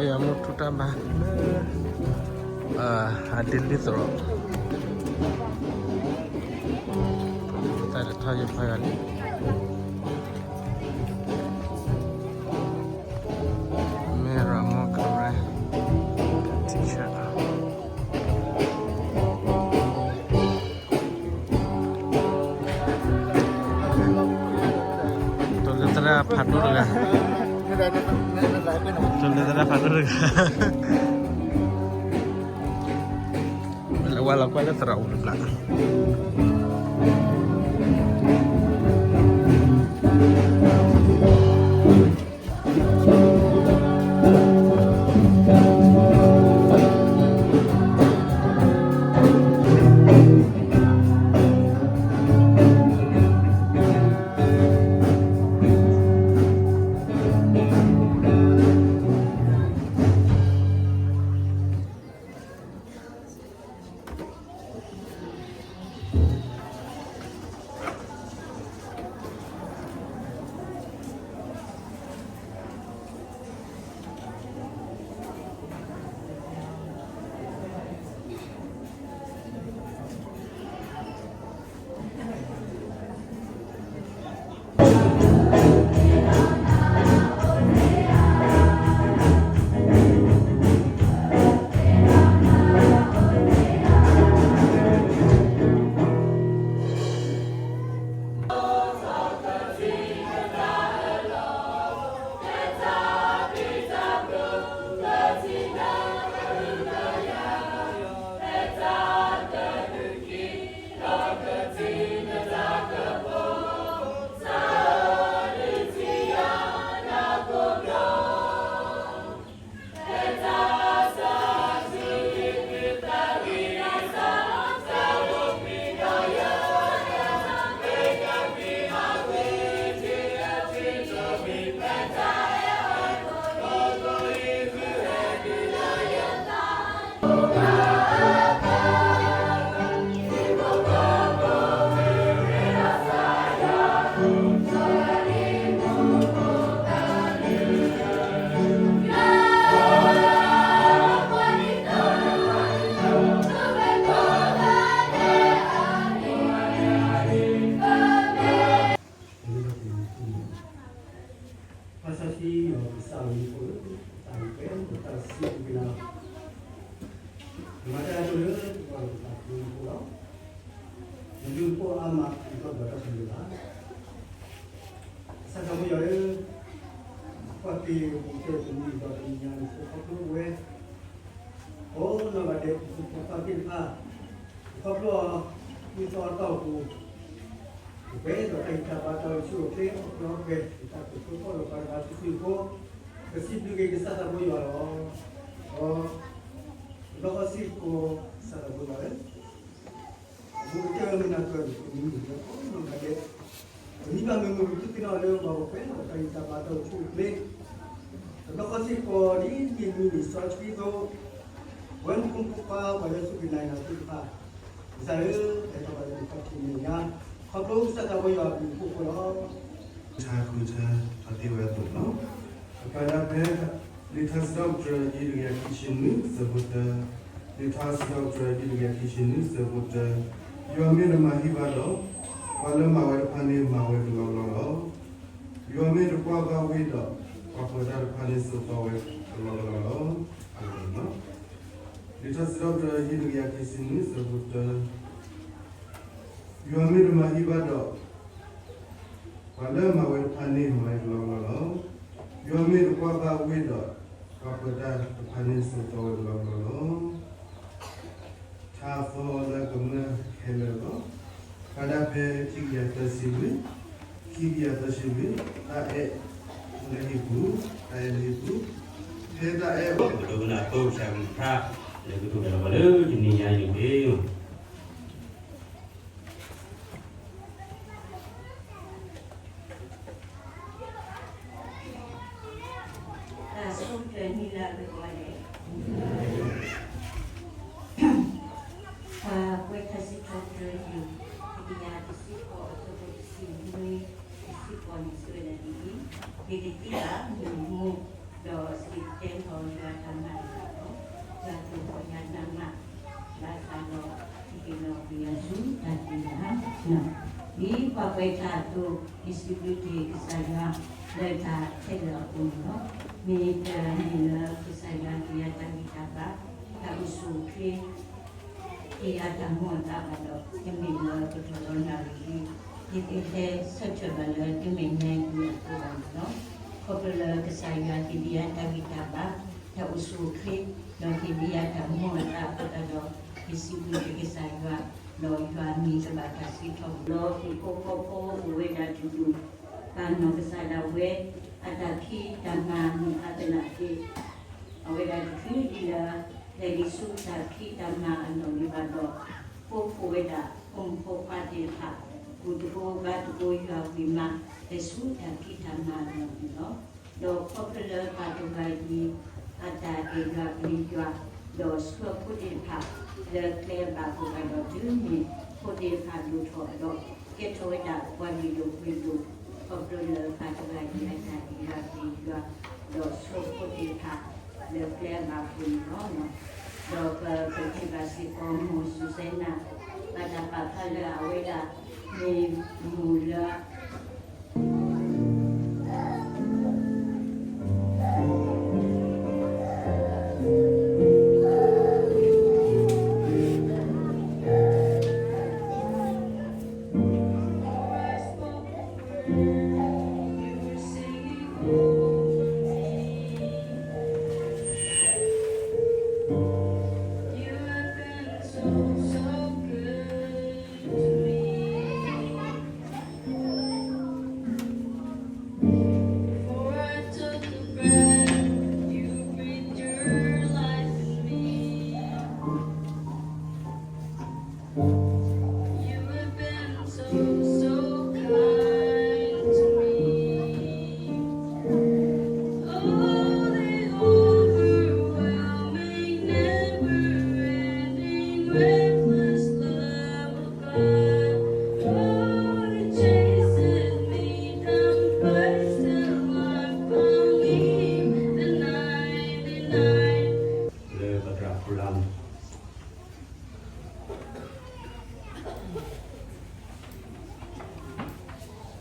ယမူထူတၢ်ဘါလၢ အဒ့လံသရိာ် တၢ်တထီၣ်ယဖီယၤလံ မ့ၢ်ရၤမီၢ်ကရၢ teacher တိၤလၢသရၣ်ဖးဒိၣ်တဂၤ, တိၤလၢသရၣ်ဖးဒိၣ်တဂၤ, လဲၤဝဲလီၤကွၢ်လၢသရၣ်အိၣ်တဘျီ. ဘၣ်ဆၣ်သနာ်က့ ကစၢ်ယွၤမူခိၣ်ဧၢ, ပသးဝံၣ်ပှဲၤဒီးတၢ်စံးဘျုးက့ၤနၤလီၤ. နမၤတၢ်အၢလၢပှၤဂၤအပူၤလီၤ. နဘျုးနဖှိၣ်အါမး နထီၣ်ပှဲၤတၢ်ဆိၣ်ဂ့ၤဘၣ်. ကစၢ်သးဘိယွၤဧၢ, ကွၢ်က့ၤပူၤဖျဲးတနံၤဒီးတနံၤညါန့ၣ် ခီဖျိပဝဲ ကိးနီၢ်ဂၤဒဲး ပှၤသ့ၣ်တဖၣ်, ခီဖျိအီၤ မုၢ်သီတီၢ်ပူၤ ပှဲၤဒီးတၢ်ဂံၢ်တၢ်ဘါတၢ်အိၣ်ဆူၣ်အိၣ်ချ့ အီၣ်ပှဲၤအီၣ်ပှဲၤ တၢ်ကတိၤထီၣ်ဒီးပှၤတဂၤစုာ်စုာ်အဃိ, ပစံးဘျုးက့ၤကစၢ်သးဘိယွၤလီၤ. ဒီး တဘျီဃီစ့ၢ်ကီး ကစၢ်သးဘိယွၤဧၢ, အဘူးကတၢၢ်မုၢ်နၤကၢၢ်န့ၣ် ပမုၢ်နံၤလၢကိးနီၢ်ဂၤဒဲး, ပမံဘၣ်မုာ်မုာ်ပသူၣ်သ့ၣ်နီၣ်လၢပှၤကပှဲၤဒီးတၢ်ဂံၢ်တၢ်ဘါတၢ်အိၣ်ဆူၣ်အိၣ်ချ့, တဘျီဃီစ့ၢ်ကီး ဒ်မုၢ်နံၤစီဆှံအသိး ပဝဲမူခိၣ်ဖိခွါ ပှၤလၢစူၢ်က့ၤနာ်က့ၤနၤသ့ၣ်တဖၣ်, ကစၢ်ဧၢ, ဟဲထီၣ်ဘၣ်လၢနခီၣ်ထံးမဲာ်ညါ, ခီဖျိကစၢ်သးဘိယွၤအဘျုးအဖှိၣ်အဃိလီၤ. ထါဃုထၢထီၣ်တ့ၢ်ဝဲအသိးလီၤ. အပာ်ဒၣ်ဖဲ လံာ်ထါစံးထီၣ်ပတြၢၤ အယုၢ်တကယၤခံဆံနွံ ဆၢဖိတၢ, လံာ်ထါစံးထီၣ်ပတြၢၤ အယုၢ်တကယၤခံဆံနွံ ဆၢဖိတၢ, ယွၤမ့ၢ်တမၤဟံးဘၣ်ဒီး ပှၤလၢမၤဝဲတဖၣ်န့ၣ် မၤဝဲကလီကလီလီၤ. ယွၤမ့ၢ်တကွၢ်ဘၣ်ဝ့ၢ်ဒီး ပှၤပၢၤတၢ်တဖၣ်န့ၣ်စိာ်သီဝဲကလီကလီလီၤ. လံာ်ထါစံးထီၣ်ပတြၢၤ အယုၢ်တကယၤခံဆံနွံ ဆၢဖိတၢ, ယွၤမ့ၢ်တမၤဟံးဘၣ်ဒီး ပှၤလၢမၤဝဲတဖၣ်န့ၣ် မၤဝဲကလီကလီလီၤ. ယွၤမ့ၢ်တကွၢ်ဘၣ်ဝ့ၢ်ဒီး ပှၤပၢၤတၢ်တဖၣ်န့ၣ်စိာ်သီဝဲကလီကလီလီၤ. ထါသီလၢကမျၢၢ်ခဲလၢာ်လီၤ. ပာ်ဒၣ်ဖဲခံကယၤသၢဆံလွံၢ်, ခံကယၤသၢဆံလွံၢ်, တၢ်အဲၣ်လၢဟံၣ်ပူၤ, တၢ်အဲၣ်လၢဟံၣ်ပူၤ, ဖဲတၢ်အဲၣ် ပဒိကနၣ်အဖိကစၢ်ကလုၢ်ကထါ လၢကတိၤတၢ်ဒီးပှၤလၢတနံၤညါအံၤတက့ၢ်. တၢ်ဆိကတၢၢ်နံၣ်လၢအဂ့ၤကိးဂၤဒဲး, ပှၤကွဲးထါစံးထီၣ်ပတြၢၤ ယုၢ်တကယၤတဆံဃိး အဆၢဖိတဆံနွံ တဆံဃိးန့ၣ် စံးဝဲဒၣ်ဒ်အံၤ, မ့ၢ်တသံဘၣ် မုၢ်မုၢ် ဒီးစံၣ်တဲၤတဲလီၤယွၤတၢ်မၤအသးလီၤ. ယွၤကိးထီၣ်ယၤနၤမး, ဘၣ်ဆၣ်ဒီး ဟ့ၣ်လီၤကွံာ်ယၤဆူတၢ်သံတၢ်, ဒ်ပှၤကွဲးတၢ်အသိး, ယစံးဘျုးက့ၤကစၢ်ယွၤ လၢတၢ်ခဲလၢာ်အပူၤန့ၣ်လီၤ. မ့ၢ်တၢ်န့ၣ်လၢကစၢ်ယွၤဟ့ၣ်ယၤတၢ်ဂံၢ်တၢ်ဘါ, တၢ်အိၣ်ဆူၣ်အိၣ်ချ့ ဟ့ၣ်ယၤတၢ်မူအသးဘၣ်ဒီး တမ့ၢ်လၢကထီၣ်လီၤနၣ်ရံၣ်လံ, ယတဟဲဆၢထၢၣ်ဘၣ်လၢတမ့ၢ်ညါအံၤအဃိဘၣ်န့ၣ်လီၤ. ခီဖျိလၢကစၢ်ယွၤဟ့ၣ်ဒံးယၤတၢ်ဂံၢ်တၢ်ဘါ, တၢ်အိၣ်ဆူၣ်အိၣ်ချ့, ဒီးဟ့ၣ်ဒံးယၤတၢ်မူအသးအဃိသတးဒီး ယစံးဘျုးက့ၤကစၢ်ယွၤ, ဒီးယွၤအမံၤကဘၣ်တၢ်စံးထီၣ်ပတြၢၤလီၤ. ဟံၣ်ဖိဃီဖိအိၣ်ဝဲဒၣ်တဒူၣ်, ပာ်နီၣ်ကစၢ်ဒၣ်ဝဲ အတၢ်ဖံးတၢ်မၤမုၢ်အါသနာ်က့ အဝဲဒၣ်တချုးဒံးလၢ လဲၤဒံးဆူတၢ်ဖံးတၢ်မၤအလီၢ်န့ၣ်ဘၣ်ဒီး, ဃိဃိဝဲဒၣ် ဖိမုၣ်ဖိခွါသ့ၣ်တဖၣ် ဘူၣ်သကိးဘါသကိးယွၤဝံၤမး လဲၤဆူတၢ်ဖံးတၢ်မၤအလီၢ်န့ၣ်လီၤ. ဒီးခီဖျိလၢပၢ်တဂၤအံၤ အတၢ်အဲၣ်ယွၤပျံၤယွၤ, ဒီးဆှၢဖိသ့ၣ်တဖၣ် လၢကျဲအဘၣ်အဃိသတးဒီး တုၤမ့ၢ်ဖိသ့ၣ်တဖၣ်ဒိၣ်ထီၣ်ဒီး ကဲထီၣ်ဝဲဒၣ်ပှၤလုၢ်ဒိၣ်ပှ့ၤဒိၣ်, ခီဖျိလၢပၢ်တဂၤအံၤအတၢ်အဲၣ်ယွၤပျံၤယွၤ, ဒီးဆှၢဖိသ့ၣ်တဖၣ် လၢကျဲအဘၣ်အဃိန့ၣ်လီၤ. ဒီးပကထံၣ်ဘၣ်စ့ၢ်ကီး မိၢ်စူၤစဲနၤ ဘၣ်တၢ်ပာ်ဖျါလၢအဝဲဒၣ် မ့ၢ်မိၢ်လၢ လၢပသရၣ်ဖူရၣ် အဘျုးလီၤ, လၢက့ၤပသရၣ်လၢအမ့ၢ်စ့ၢ်ကီးယၤ, အဆၢကတီၢ်ဒ်အမ့ၢ်ပှၤတဂၤလၢပစံးဘျုးတၢ်အသိးန့ၣ်လီၤ. မ့ၢ်တၢ်ဆိကတၢၢ်ဒီး ပသးခု ပစံးဘျ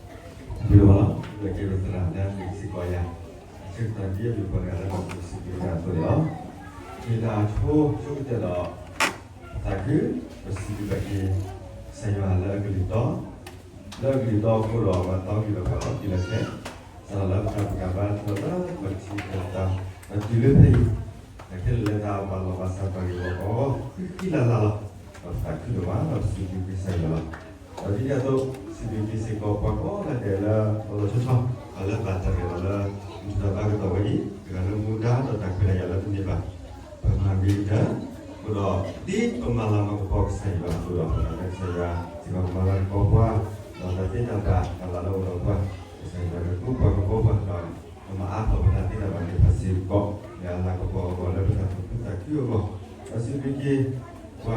ုးဘၣ်က့ၤ ကစၢ်ယွၤလၢအကလုၢ်တီ, လၢအကလုၢ်တီအဃိဒီး ပှၤတီကလုၢ်ဒီးပှၤအီကလုၢ်လီၤခဲ, စးထီၣ်လၢပတၢ်ဘူၣ်တၢ်ဘါ စးထီၣ်လၢပတၢ်ဘူၣ်တၢ်ဘါ တုၤလၢပထံၣ်တၢ်တုၤလၢဖဲအံၤ, တၢ်ခဲလၢာ်လၢတၢ်ဘၣ်လီၤဘၣ်စးပှၤဂ့ၢ်ဂီၢ်အီၤ ဃံဃံလၤလၤလီၤ. ဒီးပသးခုဒိၣ်မး ဒီးပစံးဘျုးက့ၤကစၢ်ယွၤလီၤ. ဒီးဒ်န့ၣ်အသိး စံးဘျုးက့ၤစ့ၢ်ကီးပှၤကိးဂၤဒဲးလၢ လီၤလီၤဆီဆီ အလၢဘၣ်တၢ်ရဲၣ်လီၤလၢ ဘူၣ်တၢ်ဘါကတီၢ်ဝဲအံၤ, တဂၤလၢမူဒါ ဒီးတၢ်ခွဲးတၢ်ယာ်လၢတမ့ၢ်ဘၣ် ပမၤဂ့ၤကတၢၢ်, အဃိဒီး ဒ်ပမၤလၤမၤကပီၤကစၢ်ယွၤအသိးဒီး ပသးလၢကစၢ်ယွၤ စ့ၢ်ကီးကမၤလၤကပီၤပှၤ, ဒီးတၢ်သ့တၢ်ဘၣ် တၢ်လၤလၢအအိၣ်ဒီးပှၤ, ကစၢ်ယွၤကသူပှၤကပီၤပှၤဒီး ပမၤအါထီၣ်ပတၢ်သ့တၢ်ဘၣ်သ့ၣ်တဖၣ်စ့ၢ်ကီး လၢအလၤကပီၤအဂီၢ် လၢပတၢ်သူၣ်ခုသးခုအဂီၢ်, ဒီးစံးဘျုးက့ၤ ပှၤ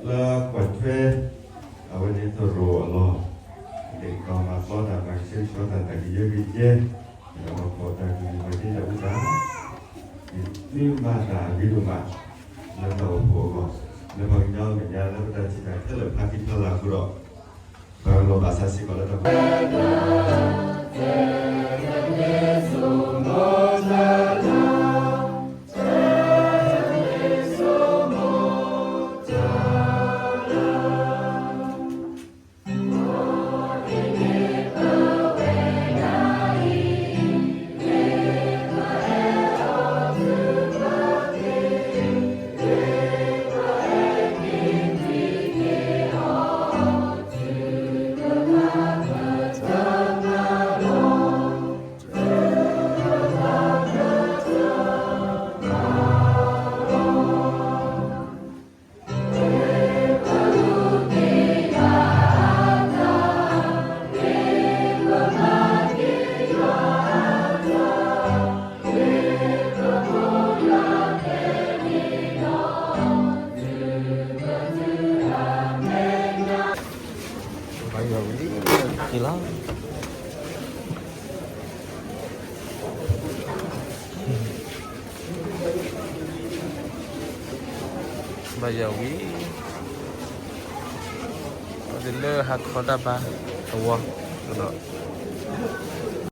လၢကွၢ်ထွဲ အဝဲန့ၣ်သရိာ်အလီၢ်, က့ၤကီၢ်မၤသီတၢ်မၤကဆှဲကဆှီတၢ် တၢ်ကယၢကယဲ, ဒီးပှၤဖီၣ်တၢ်ကလုၢ်မၤသ့တၢ်အူတၢ်, ဒုးမၤတၢ်အဂ့ၤဒိၣ်မး လၢတၢ်အိၣ်ဖှိၣ်အဂီၢ်, လၢပှၤကညီမဲာ်ညါ လၢပတၢ်ထံၣ်တၢ်ခဲလၢာ်ဖျါဃံဖျါလၤအဃိဒီး ပှၤကလီၤဘၣ်စးစ့ၢ်ကီးလၢတၢ် ဘၣ်ယၤဝံၤ, အဝဲသ့ၣ်လၢဟါခီတၢ်ဘါသဝီ, ဒီး